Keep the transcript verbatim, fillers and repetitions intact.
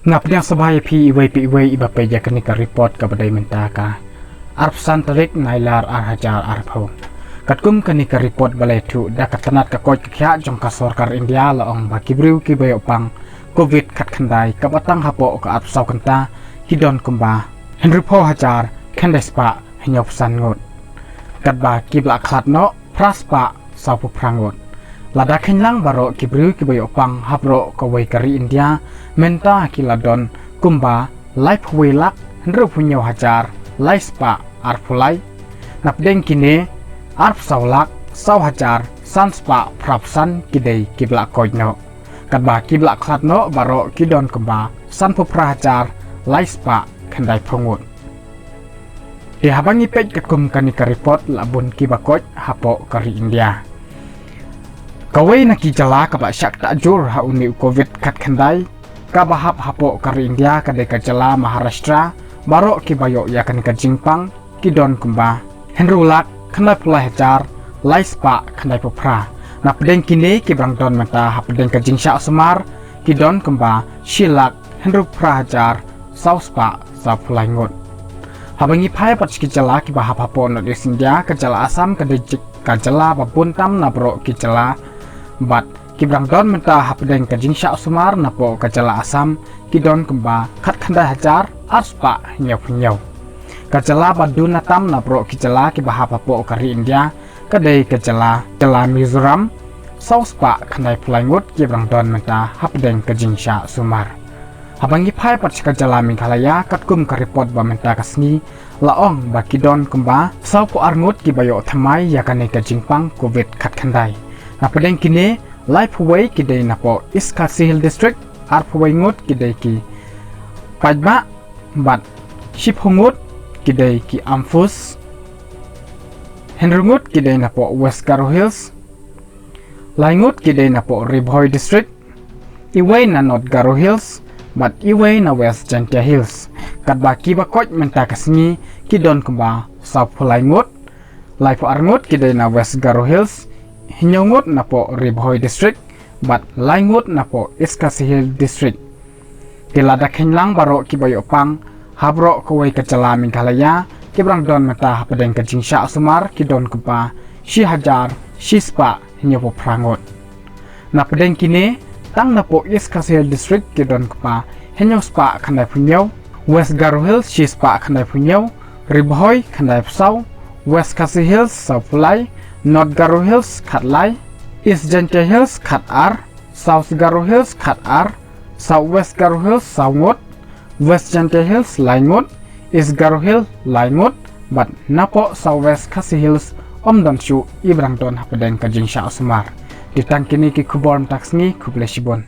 Nga pdiang sngewbha ïa phi iwei pa iwei iba peit ïa kane ka report kaba dei mynta ka arphew san tarik Nailar ar hajar arphew. Katkum kane ka report ba la ïathuh da ka tnat ka koit ka khiah jong ka sorkar India la ong ba ki briew kiba ïoh pang covid khatkhyndai kaba tang hapoh ka arphew saw kynta ki don kumba hynriewphew hajar khyndai spah hynñiewphew san ngut. Katba kiba la khlad noh phra spah sawphew phra ngut. Lada kheiñ lang baroh ki briew kiba ïoh pang ha baroh kawei ka ri India mynta ki la don kumba laiphew wei lak hynriewphew hynñiew hajar lai spah arphew lai. Napdeng kine arphew saw lak saw hajar san spah phraphew san ki dei kiba la koit noh. Katba kiba la khlad noh baroh ki don kumba sanphew phra hajar lai spah khyndaiphew ngut. Te haba ngi peit katkum kane ka report la bun kiba koit hapoh ka ri India. Kawei na ki jylla kaba shah ktah jur ha une u covid khatkhyndai kaba hap hapoh ka ri India ka dei ka jylla Maharashtra, baroh kiba ïoh ïa kane ka jingpang ki don kumba hynriew lak khyndaiphew lai hajar lai spah khyndaiphew phra. Napdeng kine kiba dang don mynta hapdeng ka jingshah sumar ki don kumba shi lak hynriewphew phra hajar saw spah sawphew lai ngut. Haba ngi phai pat sha ki jylla kiba hap hapoh North East India, ka jylla Assam ka dei ka jylla ba bun tam na baroh ki jylla bad kiba dang don mynta hapdeng ka jingshah sumar napoh ka jylla Assam ki don kumba khatkhyndai hajar ar spah hynñiewphew hynñiew. Ka jylla ba duna tam na baroh ki jylla kiba hap hapoh ka ri India ka dei ka jylla, jylla Mizoram, saw spah khyndaiphew lai ngut kiba dang don mynta hapdeng ka jingshah sumar. Haba ngi phai pat sha ka jylla Meghalaya katkum ka report ba mynta ka sngi la ong ba ki don kumba sawphew ar ngut kiba ïoh thymmai ïa kane ka jingpang covid khatkhyndai. Napdeng kine laiphew wei ki dei napoh East Khasi Hills District, arphew wei ngut ki dei ki paidbah bad shiphew ngut ki dei ki armed force. Hynriew ngut ki dei napoh West Garo Hills, lai ngut ki dei napoh Ri Bhoi District, iwei na North Garo Hills bad iwei na West Jaintia Hills. Katba kiba koit mynta ka sngi ki don kumba sawphew lai ngut, laiphew ar ngut ki dei na West Garo Hills, hynñiew ngut napoh Ri Bhoi District bad lai ngut napoh East Khasi Hills District. Te lada kheiñ lang baroh kiba ïoh pang ha baroh kawei ka jylla Meghalaya kiba dang don mynta hapdeng ka jingshah sumar ki don kumba shi hajar shi spah hynñiewphew phra ngut. Napdeng kine tang napoh East Khasi Hills District ki don kumba hynñiew spah khyndaiphew hynñiew, West Garo Hills shi spah khyndaiphew hynñiew, Ri Bhoi khyndaiphew saw, West Khasi Hills sawphew lai, North Garo Hills khatlai, East Jaintia Hills khatar, South Garo Hills khatar, South West Garo Hills saw ngut, West Jaintia Hills lai ngut, East Garo Hills lai ngut, bad napoh South West Khasi Hills ym don shuh iba dang don hapdeng ka jingshah sumar. Te tang kine ki khubor mynta ka sngi, khublei shibun.